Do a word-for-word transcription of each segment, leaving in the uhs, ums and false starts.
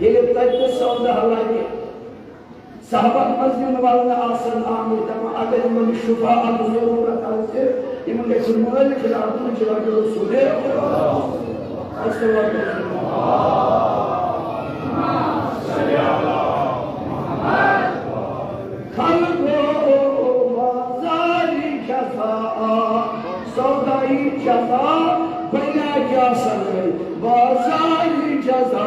ییٚلہِ تَتہِ تہِ سودہ لگہِ، صحابہ منٛز یِم ولنہٕ آسن آمٕتۍ، دَپان، اگر یِمن شفاعت ضروٗرت آسہِ، یِمن گژھِ مٲلِک راتھ منٛز جناب رسول۔ السلام علیکم۔ خلقو بازاری جزا، سودائی جزا، بنیا کیا سنگئی، بازاری جزا،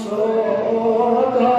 سودائی جزا۔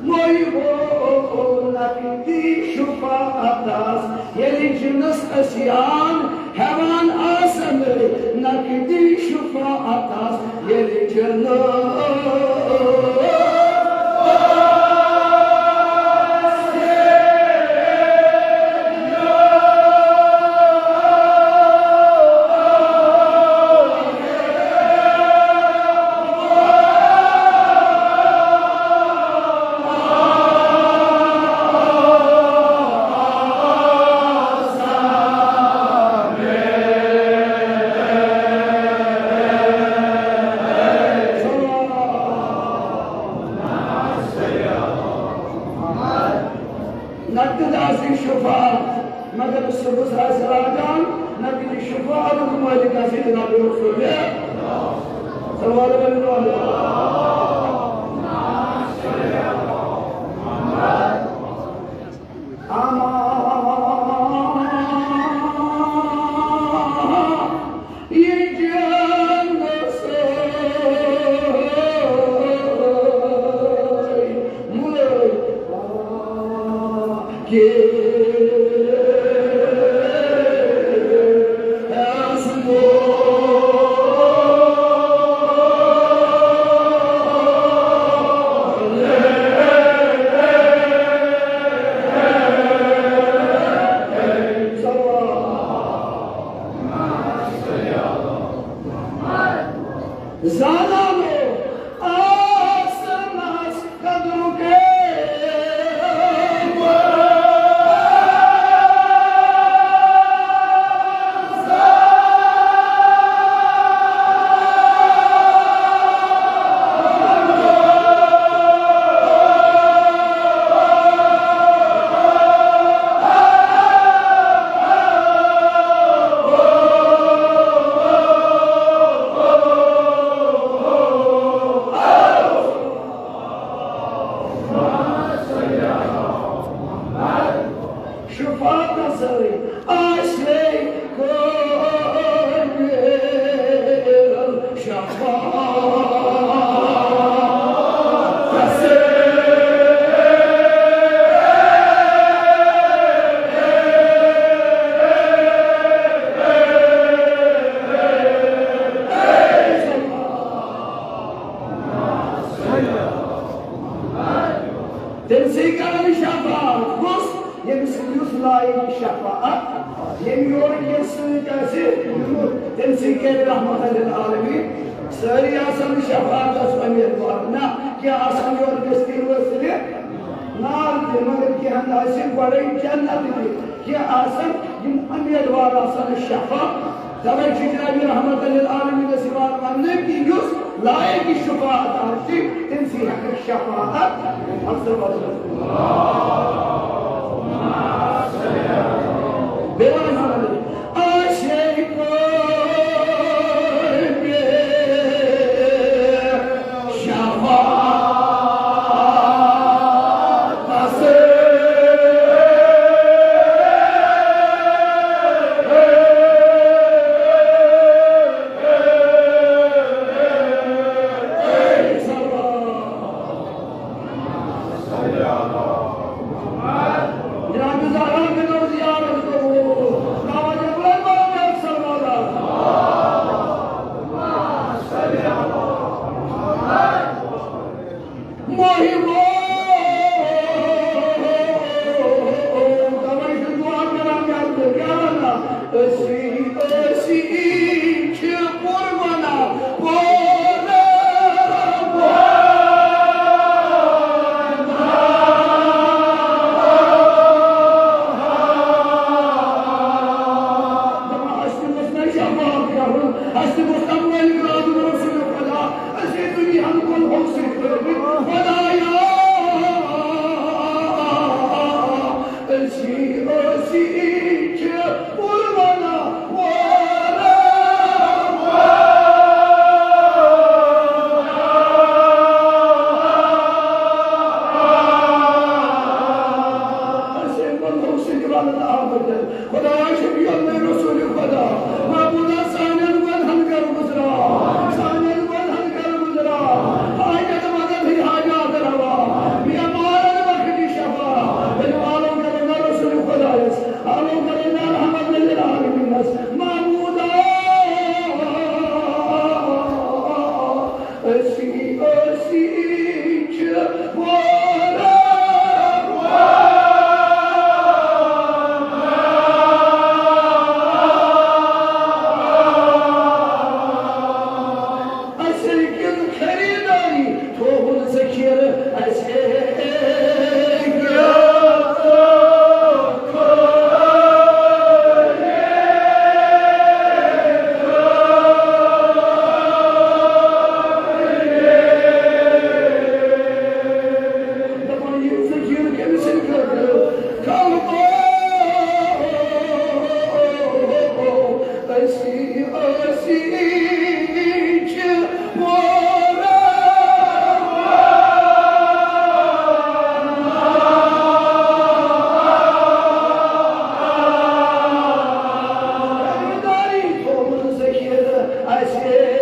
نوٚے گوٚو نقدی شفاعتس، ییٚلہِ جِنس أسۍ یان ہٮ۪وان آسن، نقدی شفاعتس ییٚلہِ جِنس۔ نقد آسہِ شفاعت، مگر صبحس آسہِ لاگان نقد شفاعت، مٲلِک آسہِ جناب رسول۔ صلوات علی محمد۔ اما یہ جنت سے ملے کہ زانانو آسمانس قدرُک۔ شفاعت سۭتۍ آسہِ قٲبِل شفاعت سۭتۍ۔ تٔمۍ سٕے کرن شفاعت۔ کُس؟ ییٚمِس، یُس لایق شفاعت، ییٚمۍ یورٕ کینٛہہ سۭتۍ آسہِ نیوٗمُت، تٔمۍ سٕے کرِ رحمت للعالمین۔ سٲری آسن نہٕ شفاعتس امیدوار، نہ، کینٛہہ آسن یورٕ دٔستِر ؤسِتھ نار تہِ، مگر کینٛہن آسہِ گۄڈَے جنت تہِ۔ کینٛہہ آسن یِم امیدوار آسن شفاعت۔ توے چھُ جناب رحمت للعالمینس یِوان وننہٕ کہِ یُس لایق شفاعت آسہِ، تٔمۍ سٕے ہٮ۪کہِ شفاعت۔ بیٚیہِ وَنہٕ بہٕ، آسہِ قٲبِل شفاعت سۭتۍ۔ خدایا، شفیع النبی رسول خدا، معبودا، سانٮ۪ن گۄنہن کر گُزرا، سانٮ۪ن گۄنہن کر گُزرا، حاجت مدد ہی حاجات روا، بیمارن بخش شفا، ؤلِو آلو کرو نا رسول خدایس، آلو کرو نا رحمت للعالمینس، معبودا۔ أسی، أسی چھِ واران۔ اَسہِ کِنۍ خریٖدٲری تھووُن ذخیرٕ اَسہِ؟ دَپان، یہِ ذخیرٕ کٔمۍ سٕنٛدِ خٲطرٕ؟ کَلہٕ أسی، أسی چھِ واران۔ خریٖدٲری تھووُن ذخیرٕ اَسہِ۔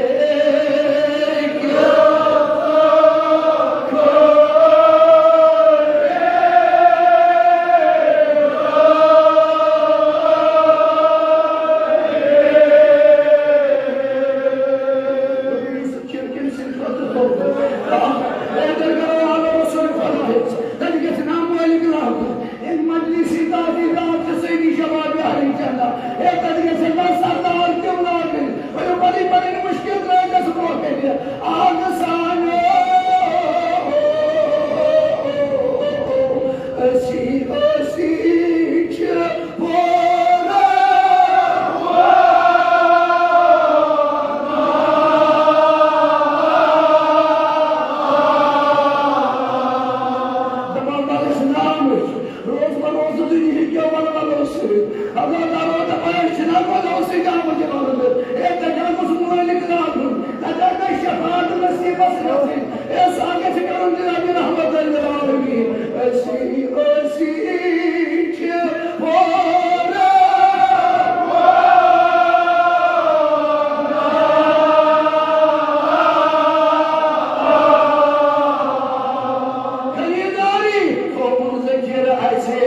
تَتہِ گژھِ نا مٲلِک لاگُن، ییٚلہِ مجلسی تحقیقات چھِ سٲری شباب اہل جنت، ہے، تَتہِ گژھن نا سردار تِم لاگٕنۍ، ؤلِو پَنٕنۍ پَنٕنۍ مُشکِل ترٛٲوِتھ برٛونٛہہ کَنہِ۔ اَہَن سا، أسی، أسی چھِ پورٕ۔ دَپان، بَس ناوٕچ۔ روز بروز دُنیہٕکیو ولولو سۭتۍ۔ اللہ تعالیٰ دَپان، أسۍ چھِنہ ولو سۭتۍ آمٕتۍ یہِ ولنہٕ۔ اے، تَتہِ ہا گوٚژھ مٲلِک راتُن، تَتہِ ہا گژھِ شفاعت نصیٖبَس گژھٕنۍ۔ اے، سُہ ہا گژھِ کَرُن جناب رحمت للعالمین۔ أسی، أسی چھِ پورٕ۔ خریٖدٲری تھووُن ذخیرٕ اَسہِ۔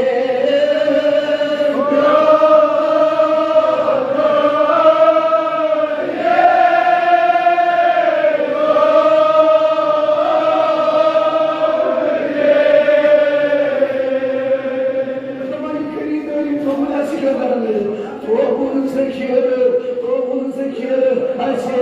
دَپان، یہِ خریٖدٲری تھووُن اَسہِ کیٛاہ کرنہٕ؟ تھووُن ذخیرٕ، تھووُن ذخیرٕ اَسہِ۔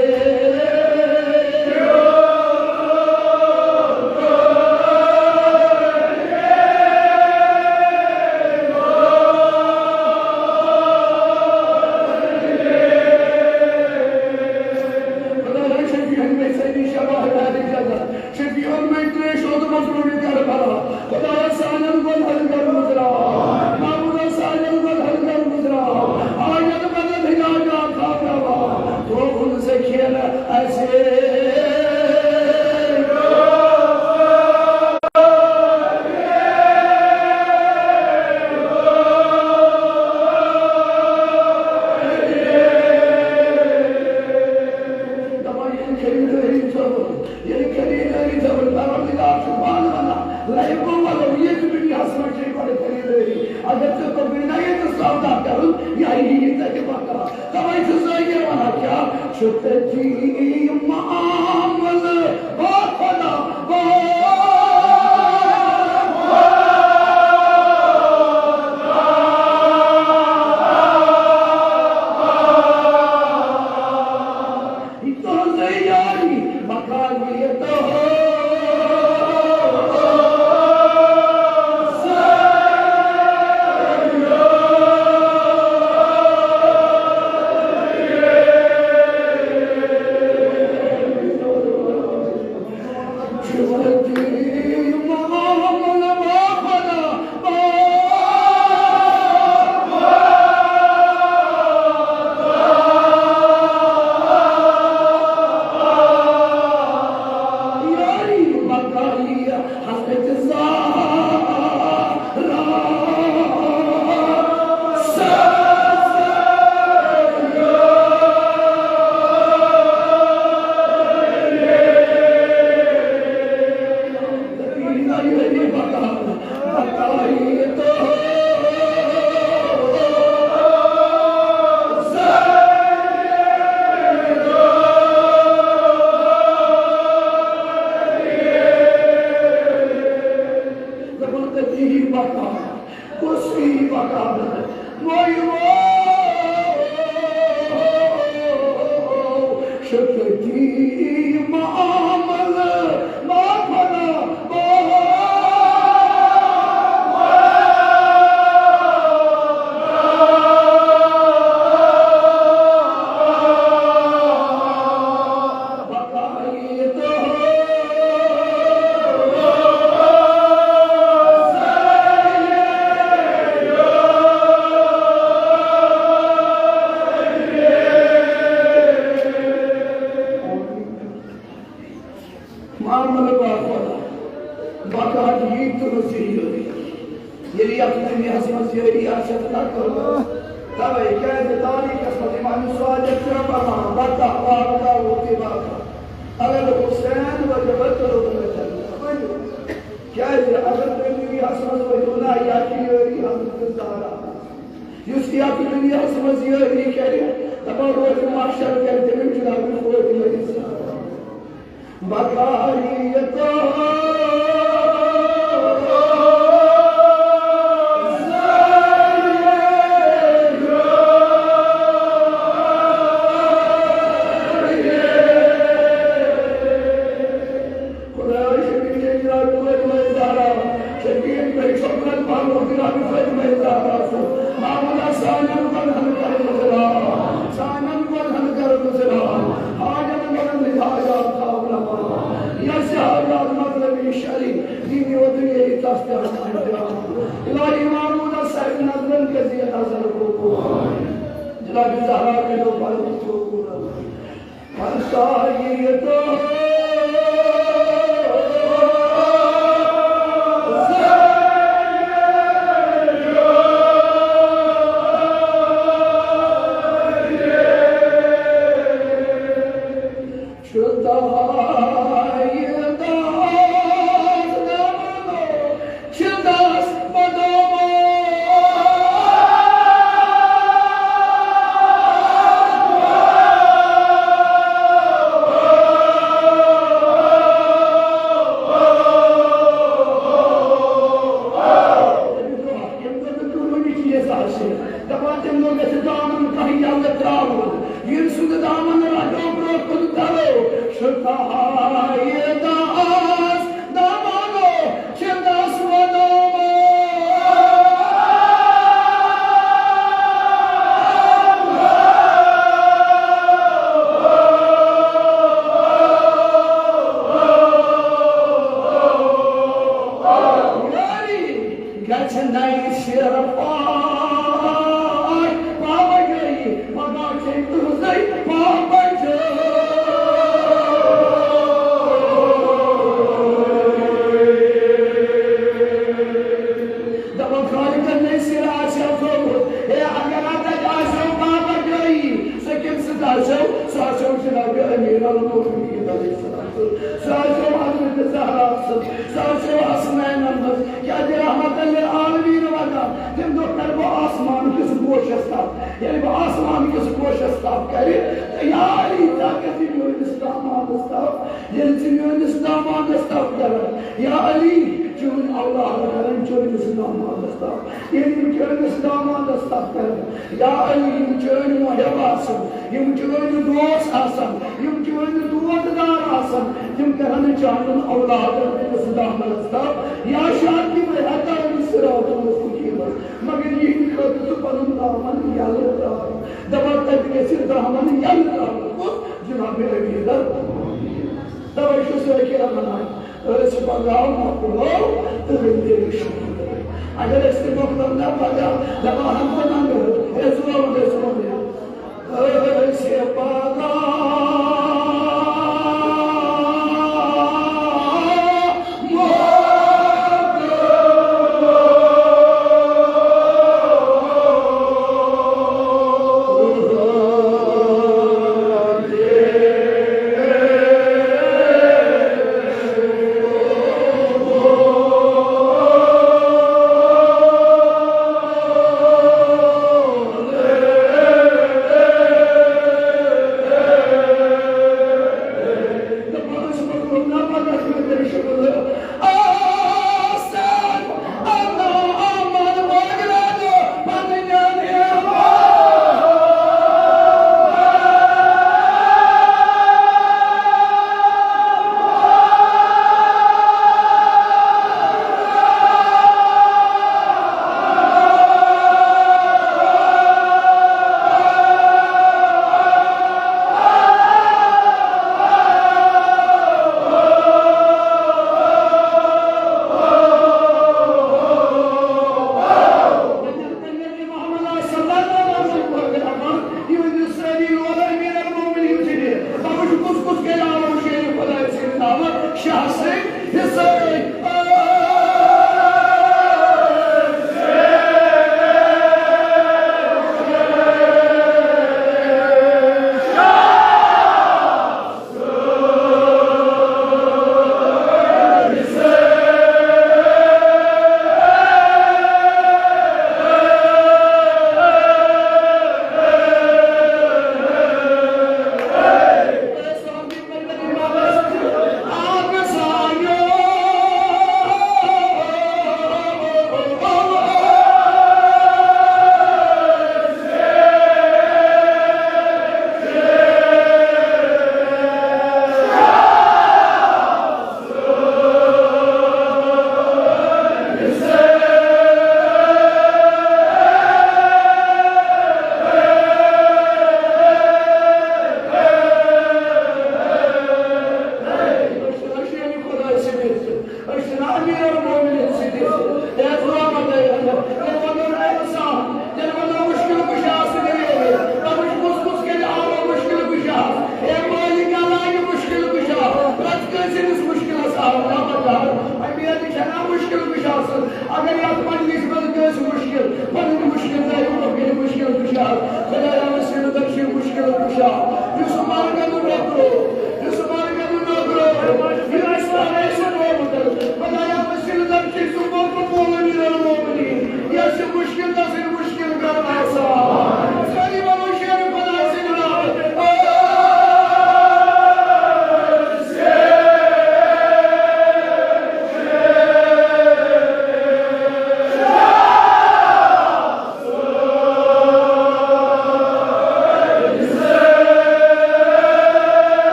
خدایا، شفیع النبی سیدی شباب اہل جنت، شفیع النبی تریش روزٕ مظلوم کربلا۔ خدایا، سانٮ۪ن گۄنہن کر گُزرا۔ معبودا، سانٮ۪ن گۄنہن کر گُزرا۔ حاجت مدد ہدایات خاطروا۔ تھووُن ذخیرٕ اَسہِ۔ دَپان، ییٚلہِ خریٖدٲری تھٲوٕن، ییٚلہِ خریٖدٲری تھٲوٕن، پروردگار چھُ پانہٕ وَنان، لَیِکو وَلو، ییٚتہِ دُنیاہَس منٛز چھے گۄڈٕ خریٖدٲری۔ اگر ژےٚ توٚگُے نہ ییٚتہِ سودا کَرُن، یہِ ہا یِیی ژےٚ تہِ پَتہ۔ تَوَے چھُ ذٲکِر وَنان کیٛاہ؟ چھُ تٔتی معاملہٕ با خۄدا، با تُہنٛزٕے یاری مکان یہِ تُہنٛز۔ شکتی معاملہ ما فنا معاملہ باخبر، بقا یی تہٕ نہٕ زِ یٲری۔ ییٚلہِ یَتھ دُنیاہَس منٛز یٲری آسٮ۪کھ نہ کٔرمٕژ، تَوَے کیٛازِ تاریٖخَس منٛز امام صادق چھُ فرماوان، بقا واقع و طباقہ، اگر حسین وجبت لوگوں میں جنت۔ کیٛازِ اگر تُہۍ دُنیاہَس منٛز ؤتھِو نہ، یا چھِ یٲری حضرت زہرا۔ یُس یَتھ دُنیاہَس منٛز یٲری کَرِ، دَپان روزِ محشر کَرِ تٔمِس جناب فاطمہ زہرا۔ بقا یی تہٕ خدایا، شبیر جناب فاطمہ زہرا، شبیر بھائی شکرت پانو جناب فاطمہ زہرا سُنٛد۔ معبودا سانٮ۪ن گۄنہَن کَر گُزران، سانٮ۪ن گۄنہَن کَر گُزران، حاجت مَنٛدَن ہٕنٛدۍ حاجات تھاو روا۔ یا شہر مطلب شریف، دینی و دنیاوی تَس تہِ ہم انجام۔ الہی معبودا سانہِ نظرَن کٔرۍ زِ نظر قبول۔ جناب زہرا کٔرِو پَنُن قبول۔ دَپان تَمہِ دۄہ گژھِ دامن کانٛہہ یَلہٕ ترٛاوُن۔ ییٚمہِ سُنٛد دامن رَٹو برٛونٛہہ کُن تَلو، شُکایہِ داس دامانو چھِ دَس وَنو۔ یاری گژھِ نَیہِ سِرٕ پاے، پاوٕ گٔیہِ پگاہ چھے تُہنٛزٕے پاپہٕ جٲے۔ دَپان خالقن نَیہِ سِرٕ آسہِ ہا تھوٚومُت، ہے اگر اَتھ تَتہِ آسہِ ہا پاپہٕ جٲیی، سۄ کٔمۍ سٕنٛز آسہِ ہا؟ سۄ آسہِ ہا جناب امیر المومنین علیہ السلام۔ سُہ حظ چھُ حضرت زہرا سُنٛد، سُہ حظ چھُ حسنینن منٛز۔ کیٛازِ رحمت للعالمین وَنان، تَمہِ دۄہ کَرٕ بہٕ آسمان کِس گوشَس تَپھ۔ ییٚلہِ بہٕ آسمان کِس گوشَس تَپھ کَرِ، تہٕ یا علی، ژٕ کَر ژٕ میٛٲنِس دامادَس تَپھ۔ ییٚلہِ ژٕ میٛٲنِس دامادَس تَپھ کَرَن، یا علی، چٲنۍ اولاد کَرَن چٲنِس دامادَس تَپھ۔ ییٚلہِ یِم چٲنِس دامادَس تَپھ کَرَن، یا علی، یِم چٲنۍ محب آسَن، یِم چٲنۍ دوست آسن، یِم چٲنۍ دود دار آسن، تِم کرن نہٕ چانٮ۪ن اولادن تٔمِس دامنس تل۔ یا شاید تِمے ہٹاون صراط المستقیمس، مگر یِہنٛدِ خٲطرٕ ژٕ پنُن دامن یلہٕ تراو۔ دپان تتہِ گژھِ دامن یلہٕ تراوُن۔ کُس؟ جناب علی در۔ توے چھُ سٲکِر ونان، أسۍ پگاہ مۄکلو تُہٕنٛدِ رِشتہٕ۔ اگر أسۍ تہِ مۄکلو نہ پگاہ، دپان ہم زنان، ہے، ژٕ وَن، ہے، ژٕ وَن، ہے۔ أسۍ پگاہ مۄکلو۔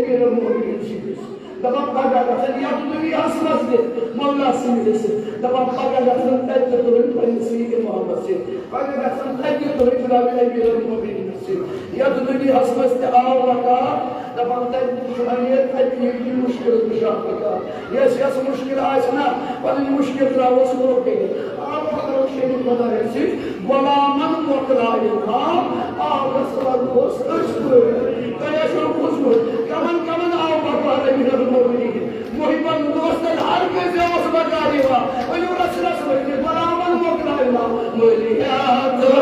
امیرالمومنین سٕنٛدِس۔ دَپان پَگاہ گژھن یَتھ دُنیاہَس منٛز تہِ مولا سٕنٛدِ حِصہٕ۔ دَپان پَگاہ گژھن تَتہِ تہِ تُلٕنۍ پنٛنِس سیدِ محمد سٕنٛدِ۔ پَگاہ گژھن تَتہِ تہِ تُلٕنۍ جناب امیرالمومنین سٕنٛدِ۔ یَتھ دُنیاہَس منٛز تہِ آو وقار، دَپان تَتہِ وٕچھُن ہے، تَتہِ ییٚتہِ یہِ مُشکِل وٕچھان وقار۔ یَس یَس مُشکِل آسہِ نا، پَنٕنۍ مُشکِل ترٛاووس کُن کٔرِتھ۔ آو خۄداے شریٖف خۄدایَس سۭتۍ غلامن مۄکلایہِ ناو، آو رسول اوس أسۍ پٲٹھۍ۔ تۄہہِ آسیو بوٗزمُت، کمن کمن آو بکار امیرالمومنین۔ محبن دوستن ہر کٲنٛسہِ اوس بکار یِوان۔ ؤلِو رسولس ؤنِو، غلامن مۄکلایہِ ناو۔ مٔلۍ ہیٚتھ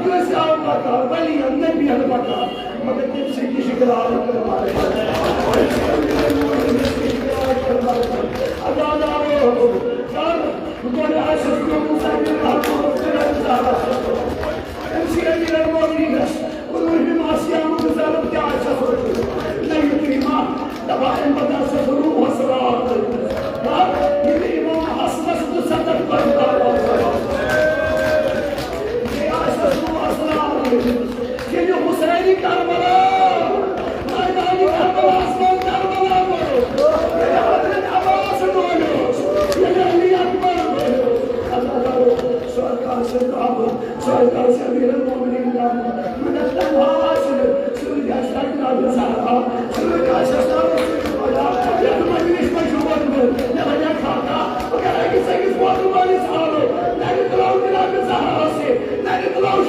کٲنٛسہِ آو پتہ، ولی نبی ہن پتہ، مگر تٔمۍ سٕنٛدۍ تہِ چھِ گرٛاے کران۔ عزادارو، کر، گۄڈٕ آسٮ۪س پیوٚمُت زمین، ہر کُنہِ زہرا۔ أمۍ سٕے امیٖر المومنیٖنس کُنوُہمہِ ماہ صیامُک ضرب کیٛاہ آسٮ۪س روٚٹمُت؟ نہ یُتُے ماہ، دپان اَمہِ پتہٕ آسٮ۪س روٗحس راتھ۔ ہا، ییٚلہِ امام حسنس دُسَتتھ پرزگار آسٮ۪س۔ بیٚیہِ آسٮ۪س روٗحس راتھ۔ ییٚلہِ حسینِ کربلا، میدانِ کربلاہس منٛز کربلا گوٚو، ییٚلہِ حضرت عباس ڈولیوس، ییٚلہِ علی اکبر ڈولیوس، اللہ تعالیٰ سرکار سٕنٛدِ آمُت، سرکار سٕنٛدِ امیر المومنین آمُت، مگر تنہا آسہِ نہٕ، سۭتۍ آسہِ جناب زہرا، سۭتۍ آسہِ اسلام سۭتۍ والا، یتھ مجلس منٛز چھُ ووتمُت، مےٚ ونیا خاکا، بہٕ کرٕ أکِس أکِس ووتہٕ وٲلِس آلو، نرِ تُلو جناب زہرا سے، نرِ تُلو